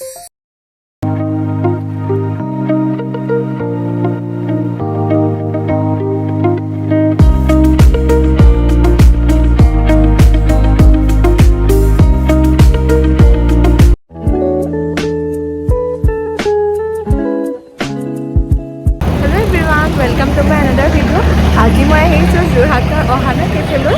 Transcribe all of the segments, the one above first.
Hello everyone, welcome to my another video. আজি মই আহিছোঁ যোৰহাটৰ অহানা কেফেলৈ।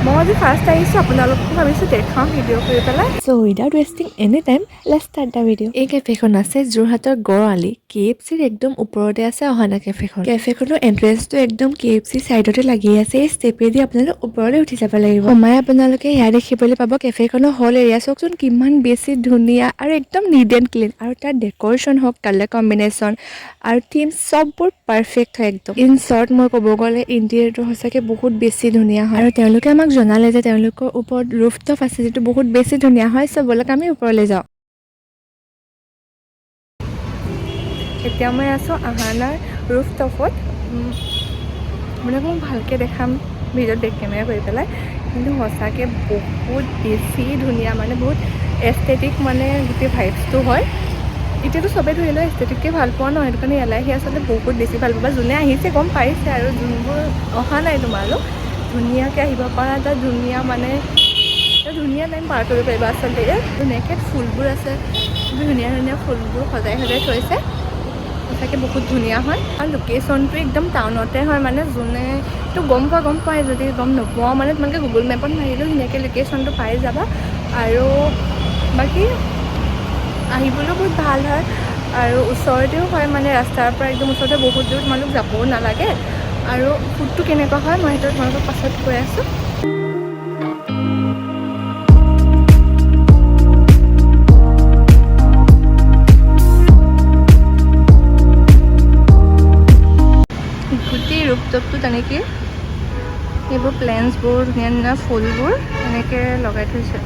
মই আজি ফাৰ্ষ্ট আহিছোঁ, আপোনালোককো ভাবিছোঁ দেখাওঁ ভিডিঅ' কৰি পেলাই। So without wasting any time, let's start the video. এই কেফেখন আছে যোৰহাটৰ গড়আলি, কেএফচিৰ একদম ওপৰতে আছে অহানা কেফেখন। কেফেখনৰ এণ্ট্ৰেঞ্চটো একদম কেএফচি চাইডতে লাগি আছে। এই ষ্টেপেদি আপোনালোক ওপৰলৈ উঠি যাব লাগিব। সোমাই আপোনালোকে সেয়া দেখিবলৈ পাব কেফেখনৰ হল এৰিয়া। চাওকচোন, কিমান বেছি ধুনীয়া আৰু একদম নিট এণ্ড ক্লিন। আৰু তাৰ ডেক'ৰেশ্যন হওক, কালাৰ কম্বিনেশ্যন আৰু থিম, চববোৰ পাৰফেক্ট হয় একদম। ইন শ্বৰ্ট মই ক'ব গ'লে ইণ্টেৰিয়ৰটো সঁচাকৈ বহুত বেছি ধুনীয়া হয়। আৰু তেওঁলোকে আমাক জনালে যে তেওঁলোকৰ ওপৰত ৰুফটপ আছে, যিটো বহুত বেছি ধুনীয়া হয়। চ' ব'লক, আমি ওপৰলৈ যাওঁ। এতিয়া মই আছোঁ আহানাৰ ৰুফ টপত। আপোনাক মই ভালকৈ দেখাম ভিডিঅ'ত বেক কেমেৰা কৰি পেলাই। কিন্তু সঁচাকৈ বহুত বেছি ধুনীয়া, মানে বহুত এস্থেটিক, মানে গোটেই ভাইবছটো হয়। এতিয়াতো চবেই ধৰি লওক এস্থেটিককে ভাল পোৱা ন, সেইটো কাৰণে ইয়ালৈ আহি আচলতে বহুত বেছি ভাল পাবা। যোনে আহিছে গম পাইছে আৰু যোনবোৰ অহা নাই, তোমালোক ধুনীয়াকৈ আহিব পাৰা। এটা ধুনীয়া, মানে এটা ধুনীয়া টাইম পাৰ কৰিব পাৰিবা আচলতে ইয়াত। ধুনীয়াকৈ ফুলবোৰ আছে, ধুনীয়া ধুনীয়া ফুলবোৰ সজাই সজাই থৈছে। সঁচাকৈ বহুত ধুনীয়া হয় আৰু লোকেশ্যনটো একদম টাউনতে হয়। মানে যোনে তো গম পোৱা গম পায়, যদি গম নোপোৱা মানে তোমালোকে গুগল মেপত মাৰিলেও ধুনীয়াকৈ লোকেশ্যনটো পাই যাবা। আৰু বাকী আহিবলৈও বহুত ভাল হয় আৰু ওচৰতেও হয়, মানে ৰাস্তাৰ পৰা একদম ওচৰতে, বহুত দূৰ তোমালোক যাবও নালাগে। আৰু ফুডটো কেনেকুৱা হয়, মই সেইটো তোমালোকক পাছত কৈ আছোঁ। গোটেই ৰুফটপটো তেনেকৈ এইবোৰ প্লেণ্টছবোৰ, ধুনীয়া ধুনীয়া ফুলবোৰ এনেকৈ লগাই থৈছে।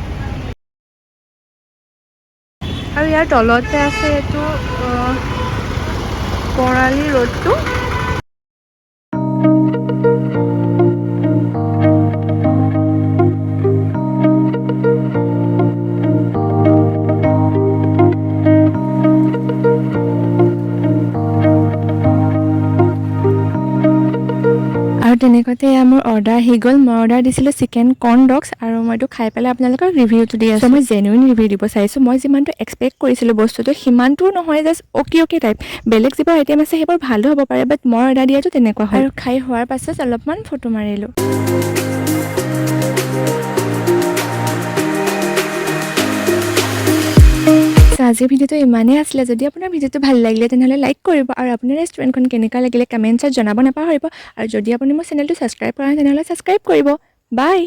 আৰু ইয়াৰ তলতে আছে এইটো বৰালি ৰোডটো। আৰু তেনেকুৱাতে এয়া মোৰ অৰ্ডাৰ আহি গ'ল। মই অৰ্ডাৰ দিছিলোঁ চিকেন কৰ্ণ ডগছ আৰু মই এইটো খাই পেলাই আপোনালোকক ৰিভিউটো দি আছোঁ। মই জেনুইন ৰিভিউ দিব চাইছোঁ। মই যিমানটো এক্সপেক্ট কৰিছিলোঁ বস্তুটো, সিমানটোও নহয়, জাষ্ট অ'কে অ'কে টাইপ। বেলেগ যিবোৰ আইটেম আছে, সেইবোৰ ভালো হ'ব পাৰে, বাট মই অৰ্ডাৰ দিয়াটো তেনেকুৱা হয়। আৰু খাই হোৱাৰ পাছত অলপমান ফটো মাৰিলোঁ। So, আজিৰ ভিডিঅ'টো ইমানেই আছিলে। যদি আপোনাৰ ভিডিঅ'টো ভাল লাগিলে, তেনেহ'লে লাইক কৰিব আৰু আপোনাৰ ৰেষ্টুৰেণ্টখন কেনেকুৱা লাগিলে কমেণ্টছত জনাব নাপাহৰিব। আৰু যদি আপুনি মোৰ চেনেলটো ছাবস্ক্ৰাইব কৰা নাই, তেনেহ'লে ছাবস্ক্ৰাইব কৰিব। বাই।